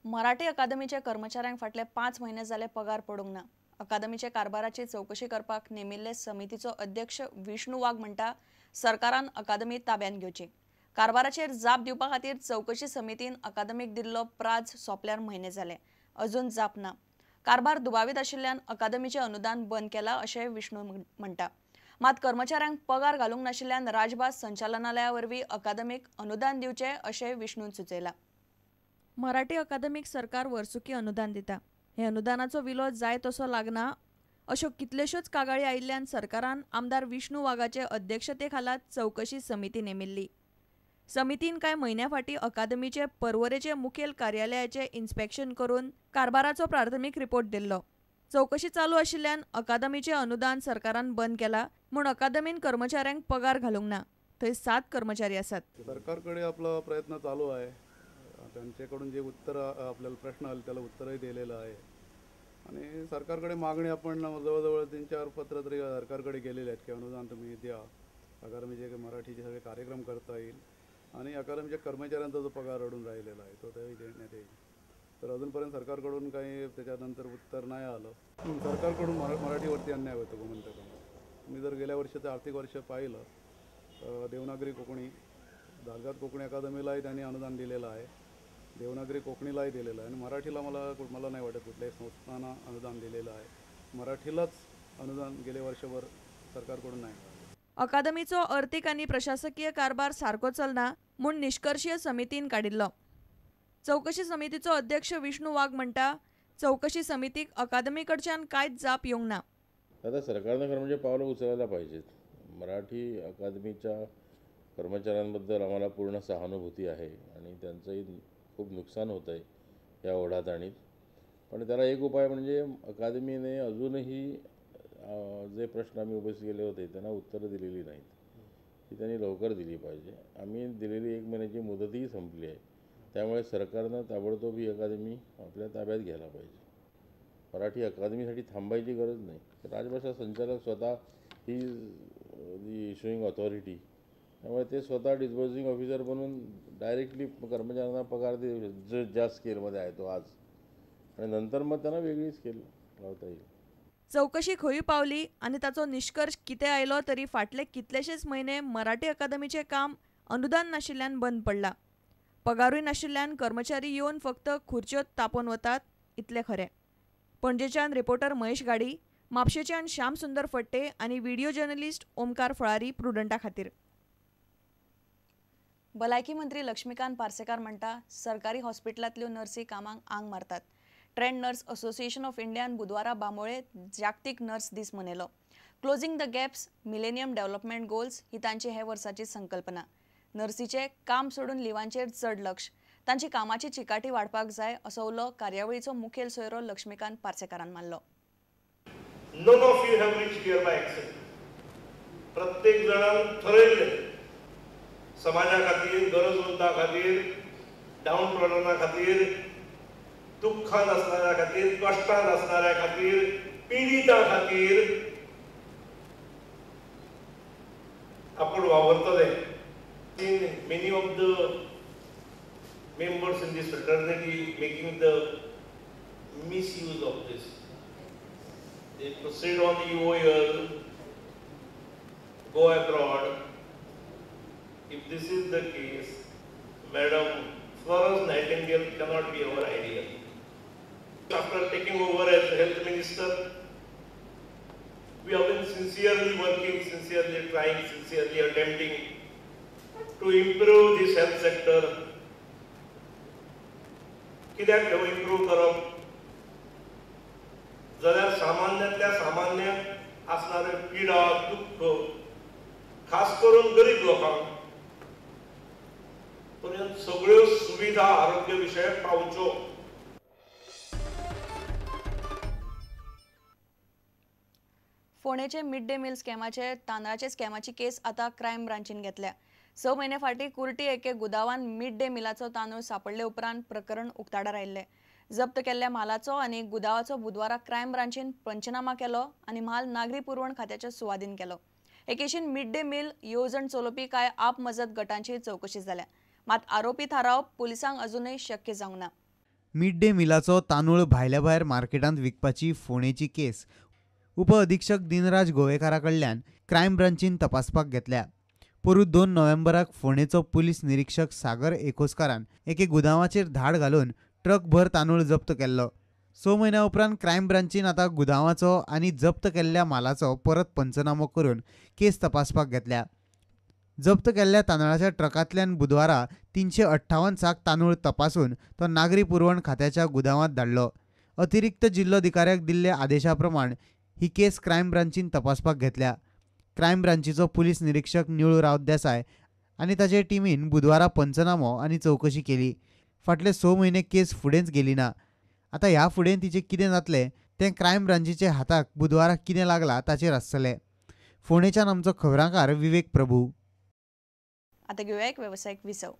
मराठी अकादमीच्या कर्मचाऱ्यांक फाटले 5 म्हयने जाले पगार पडूंक ना. अकादमीच्या कारभाराची चवकशी करपाक नेमिल्ले समितीचो अध्यक्ष विष्णू वाघ म्हणटा, सरकारान अकादमी ताब्यात घेवची. कारभाराचेर जाप दिवपा खातीर चवकशी समितीन अकादमीक दिल्लो प्राज सोंपल्यार म्हयने जाले, अजून जाप ना. कारभार दुबावीत आशिल्ल्यान अकादमीचें अनुदान बंद केलां अशें विष्णू म्हणटा. मात कर्मचाऱ्यांक पगार घालूंक नाशिल्ल्यान राजभास संचालनालया वरवीं अकादमीक अनुदान दिवचें अशें विष्णून सुचयलां. मराठी अकादमीक सरकार वर्सुकी अनुदान दिता. हे अनुदानाचो विलो जाय तसो लागना अश्यो कितल्योश्योच कागाळी आयिल्ल्यान सरकारान आमदार विष्णू वाघाचे अध्यक्षते खाला चवकशी समिती नेमिल्ली. समितीन कांय म्हयन्या फाटीं अकादमीचे परवरेचे मुखेल कार्यालयाचे इन्स्पेक्शन करून कारभाराचो प्राथमीक रिपोर्ट दिल्लो. चवकशी चालू आशिल्ल्यान अकादमीचें अनुदान सरकारान बंद केलां म्हूण अकादमीन कर्मचाऱ्यांक पगार घालूंक ना. थंय 7 कर्मचारी आसात. सरकारकडे आपला प्रयत्न चालू आहे. त्यांच्याकडून जे उत्तर आपल्याला प्रश्न आले त्याला उत्तरही दिलेलं आहे आणि सरकारकडे मागणी आपण जवळजवळ 3-4 पत्र तरी सरकारकडे गेलेले आहेत की अनुदान तुम्ही द्या, अकादमीचे मराठीचे सगळे कार्यक्रम करता येईल आणि अकादमीच्या कर्मचाऱ्यांचा जो पगार अडून राहिलेला आहे तो तरी देण्यात येईल. तर अजूनपर्यंत सरकारकडून काही त्याच्यानंतर उत्तर नाही आलं. सरकारकडून मराठीवरती अन्याय होतो गोमंतकामध्ये. मी जर गेल्या वर्षाचं आर्थिक वर्ष पाहिलं, देवनागरी कोकणी धारगात कोकणी अकादमीलाही त्यांनी अनुदान दिलेलं आहे, देवनागरी कोकणीलाही दिलेलं आहे आणि मराठीला मला नाही वाटत कुठल्याही संस्थांना अनुदान दिलेलं आहे. मराठीलाच अनुदान गेले वर्षभर सरकारकडून नाही मिळालं. अकादमीचो अर्थीक आनी प्रशासकीय कारभार सारको चलना म्हूण निष्कर्शीय समितीन काडिल्लो. चवकशी समितीचो अध्यक्ष विष्णू वाघ म्हणटा, चवकशी समितीक अकादमी कडच्यान कांयच जाप येवंक ना. आता सरकारनं खरं म्हणजे पावलं उचलायला पाहिजेत. मराठी अकादमीच्या कर्मचाऱ्यांबद्दल आम्हाला पूर्ण सहानुभूती आहे आणि त्यांचंही खूप नुकसान होत आहे या ओढाताणीत. पण त्याला एक उपाय म्हणजे अकादमीने अजूनही जे प्रश्न आम्ही उपस्थित केले होते त्यांना उत्तरं दिलेली नाहीत, ती त्यांनी लवकर दिली पाहिजे. आम्ही दिलेली 1 महिन्याची मुदतही संपली आहे, त्यामुळे सरकारनं ताबडतोब ही अकादमी आपल्या ताब्यात घ्यायला पाहिजे. मराठी अकादमीसाठी थांबायची गरज नाही. राजभाषा संचालक स्वतः ही दी इश्युईंग ऑथॉरिटी, त्यामुळे ते स्वतः डिस्बर्सिंग ऑफिसर बनून डायरेक्टली कर्मचाऱ्यांना पगार दे ज्या स्केलमध्ये आहे तो आज, आणि नंतर मग त्यांना वेगळी स्केल लावता येईल. चवकशी खंय पावली आनी ताचो निष्कर्ष कितें आयलो तरी फाटले कितलेशेच म्हयने मराठी अकादमीचें काम अनुदान नाशिल्ल्यान बंद पडलां. पगारूय नाशिल्ल्यान कर्मचारी येवन फक्त खुर्च्यो तापोवन वतात इतलें खरें. पणजेच्यान रिपोर्टर महेश गाडी, म्हापशेच्यान श्याम सुंदर फट्टे आनी व्हिडिओ जर्नलिस्ट ओमकार फळारी प्रुडंटा खातीर. भलायकी मंत्री लक्ष्मीकांत पार्सेकार म्हणटा, सरकारी हॉस्पिटलांतल्यो नर्सी कामांक आंग मारतात. ट्रेंड नर्स असोसिएशन ऑफ इंडियान बुधवारा बांबोळे जागतीक नर्स दीस मनयलो. Closing the gaps millennium development goals ही तांची हे वर्साची संकल्पना. नर्सीचें काम सोडून लिवांचेर चड लक्ष, तांची कामाची चिकाटी वाडपाक जाय असो उलो कार्यावळीचो मुखेल सोयरो लक्ष्मीकांत पार्सेकारान मारलो. None of you have reached here by accident. प्रत्येक जणान ठरयल्लें समाजा खातीर, गरजवंता खातीर, डावन ट्रॉडना खातीर, दुःखान असणाऱ्या खातीर, कष्टान असणाऱ्या खातीर, पिडिता खातीर आपण वावरतले. In many of the members in this fraternity making the misuse of this. They proceed on EOL, go abroad. If this is the case, Madam Florence Nightingale cannot be our ideal. After taking over as health minister, we have been sincerely working, sincerely trying, sincerely attempting to improve this health sector. कित्याक improve करप जाल्यार सामान्यांतल्या सामान्य असणारे पिडा, दुःख, खास करून गरीब लोकांक पर्यंत सगळ्यो सुविधा आरोग्य विशयक पावच्यो. फोंडेचे मिड डे मील स्कॅमाचे तांदळाचे स्कॅमाची केस आता क्रायम ब्रांचीन घेतल्या. 6 म्हयने फाटीं कुर्टी एके गुदावान मिड डे मिलाचो तांदूळ सापडले उपरांत प्रकरण उक्ताडार आयिल्लें. जप्त केल्ल्या म्हालाचो आनी गुदावाचो बुधवारा क्रायम ब्रांचीन पंचनामा केलो आनी म्हाल नागरी पुरवण खात्याच्या सुवादीन केलो. हे केशीन मिड डे मील येवजण चलोवपी कांय आप मजत गटांची चवकशी जाल्या, मात आरोपी थारावप पुलिसांक अजूनय शक्य जावंक ना. मिड डे मिलाचो तांदूळ भायल्या भायर मार्केटांत विकपाची फोंडेची केस उप अधीक्षक दिनराज गोवेकारा कडल्यान क्रायम ब्रांचीन तपासपाक घेतल्या. पोरूं 2 नोव्हेंबराक फोंडेचो पुलीस निरीक्षक सागर एकोस्कारान एके गुदांवाचेर धाड घालून ट्रकभर तांदूळ जप्त केल्लो. 6 म्हयन्या उपरांत क्रायम ब्रांचीन आतां गुदांवाचो आनी जप्त केल्ल्या मालाचो परत पंचनामो करून केस तपासपाक घेतल्या. जप्त केल्ल्या तांदळाच्या ट्रकांतल्यान बुधवारा 358 साक तांदूळ तपासून तो नागरी पुरवण खात्याच्या गुदांवांत धाडलो. अतिरिक्त जिल्लोधिकाऱ्याक दिल्ल्या आदेशा प्रमाण ही केस क्रायम ब्रांचीन तपासपाक घेतल्या. क्रायम ब्रांचीचो पुलीस निरीक्षक निळू रावत देसाय आनी ताचे टिमीन बुधवारा पंचनामो आनी चवकशी केली. फाटले 6 म्हयने केस फुडेंच गेली ना. आतां ह्या फुडें तिचें कितें जातलें तें क्रायम ब्रांचीचे हाताक बुधवारा कितें लागलां ताचेर आसतलें. फोंडेच्यान आमचो खबरांकार विवेक प्रभू. आता घेऊया एक व्यावसायिक विसव.